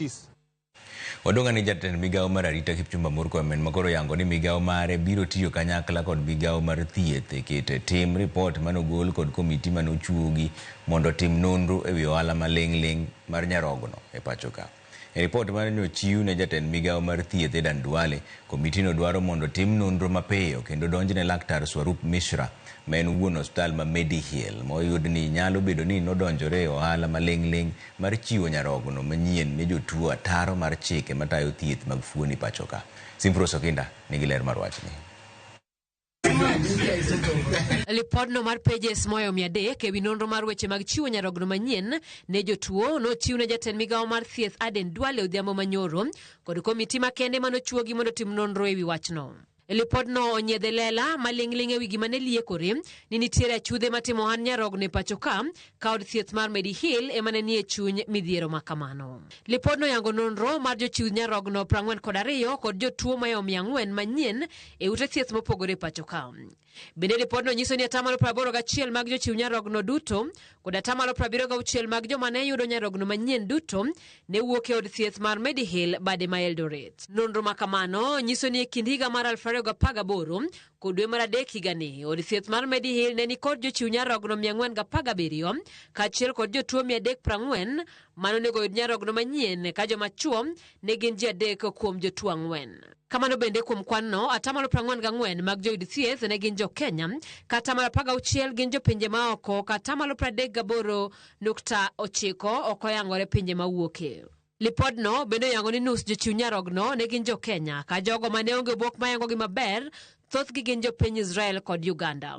Peace. Wadong'a ni jatend migawo mar arita Kipchumba Murkomen makoro yango ni migawo mare biro tiyo kanyakla kod migawo mar thieth e keto e tim ripot manogol kod komiti manochuogi mondo otim nonro ewi ohala maling'ling' mar nyarogno e pacho ka. E ripot mane ochiw ne jatend migawo mar thieth Aden Duale, komitino dwaro mondo otim nonro mapiyo kendo donjne laktar Swarup Mishra ma en wuon osiptal ma Mediheal moyud ni nyalo bedo ni nodonjore e ohala maling'ling' mar chiwo nyarogno manyien ne jotuo ataro mar chike matayo thieth mag fuoni pacho ka. Simfros Okinda nigi ler mar wachni. Lipodno mar pages moyo 300 ewi nonro mar weche mag chiwo nyarogno manyien ne jotuo nochiw ne jatend migawo mar thieth Aden Duale odhiambo manyoro kod komiti makende manochuogi mondo otim nonro ewi wachno. Lipodno onyiedhe lela maling'ling' ewi gima ne liekore ni nitiere achudhe matimo ohand nyarogno e pacho ka ka od thieth mar Mediheal ema ne nie chuny midhiero ma kamano. Lipodno yango nonro mar jochiw nyarogno 42 kod jotuo mayo 400 manyien e ute thieth mopogore e pacho ka. Bende ripodno nyiso ni atamalo 81 mag jochiw nyarogno duto kod atamalo 76 mag joma ne yudo nyarogno manyien duto ne wuok e od thieth mar Mediheal bade ma Eldoret. Nonro ma kamano nyiso ni e kind higa mar 2018 kod dwe mar adek higani, od thieth mar Mediheal ne nikod jochiw nyarogno 417 kaachiel kod jotuo 340 mane onego oyud nyarogno manyien ka joma chuo ne gin ji adek kuom jotuo ang'wen. Kamano bende kuom kwanno, atamalo 44 mag joyud thieth ne gin jo Kenya, ka atamalo 16 gin jopinje maoko, ka atamalo 38.9 ok oyangore pinje mawuoke. Lipodno bende oyango ni nus jochiw nyarogno ne gin jo Kenya, ka jogo mane onge obok mayangogi maber thothgi gin jopiny Israel kod Uganda.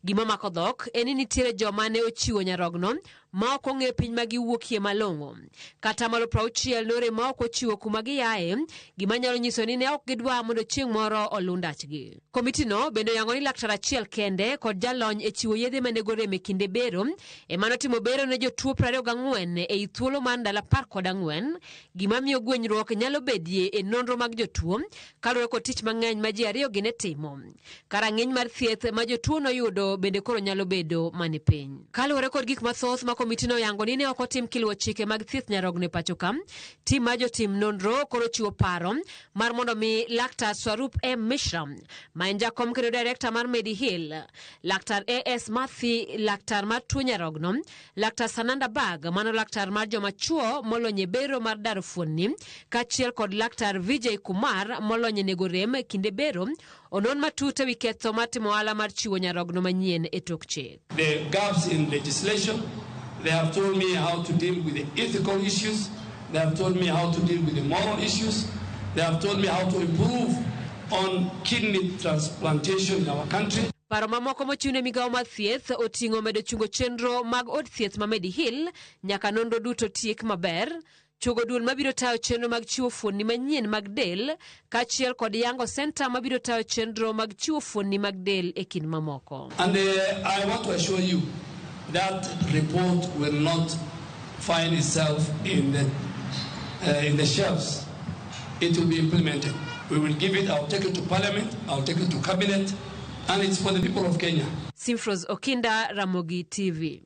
Gima mako dhok en ni nitiere joma ne ochiwo nyarogno ma ok ong'e piny ma giwuokie malong'o. Kata malo 60 nore ma ok ochiwo kuma giaye, gima nyalo nyiso ni ne ok gidwa mondo chieng' moro oluw ndachgi. Komitino bende oyango ni laktar achiel kende kod jalony e chiwo yedhe manego rem e kinde bero ema notimo bero ne jotuo 24 ei thuolo mar ndalo 14, gima miyo gwenyruok nyalo bedie e nonro mag jotuo kaluwore kod tich mang'eny ma ji ariyo gi ne timo. Karang'iny mar thieth ma jotuo noyudo bende koro nyalo bedo mani piny. Kaluwore kod gik mathoth ma komitino oyango ni ne ok otim kiluwo chike mag thieth nyarogno e pacho ka, tim mar jotim nonro koro chiwo paro mar mondo mi Laktar Swarup M. Mishra ma en jakom kendo direkta mar Mediheal, Laktar A.S. Mathi, laktar mar tuo nyarogno, Laktar Sananda Bag, mano laktar mar joma chuo molony e bero mar daro fuonni, kaachiel kod Laktar Vijay Kumar molony e nego rem kinde bero, onon matut ewi ketho mar timo ohala mar chiwo nyarogno manyien e tok chik. The gaps in legislation, they have told me how to deal with the ethical issues, they have told me how to deal with the moral issues, they have told me how to improve on kidney transplantation in our country. Paro mamoko mochiw ne migawo mar thieth oting'o medo chungo chenro mag od thieth ma Mediheal nyaka nonro duto tiek maber, chugo duol mabiro tayo chenro mag chiwo fuonni manyien mag del, kaachiel kod yango senta mabiro tayo chenro mag chiwo fuonni mag del e kind mamoko. And I want to assure you that report will not find itself in the shelves. It will be implemented. We will give it, I'll take it to Parliament, I'll take it to Cabinet, and it's for the people of Kenya. Simfros Okinda, Ramogi TV.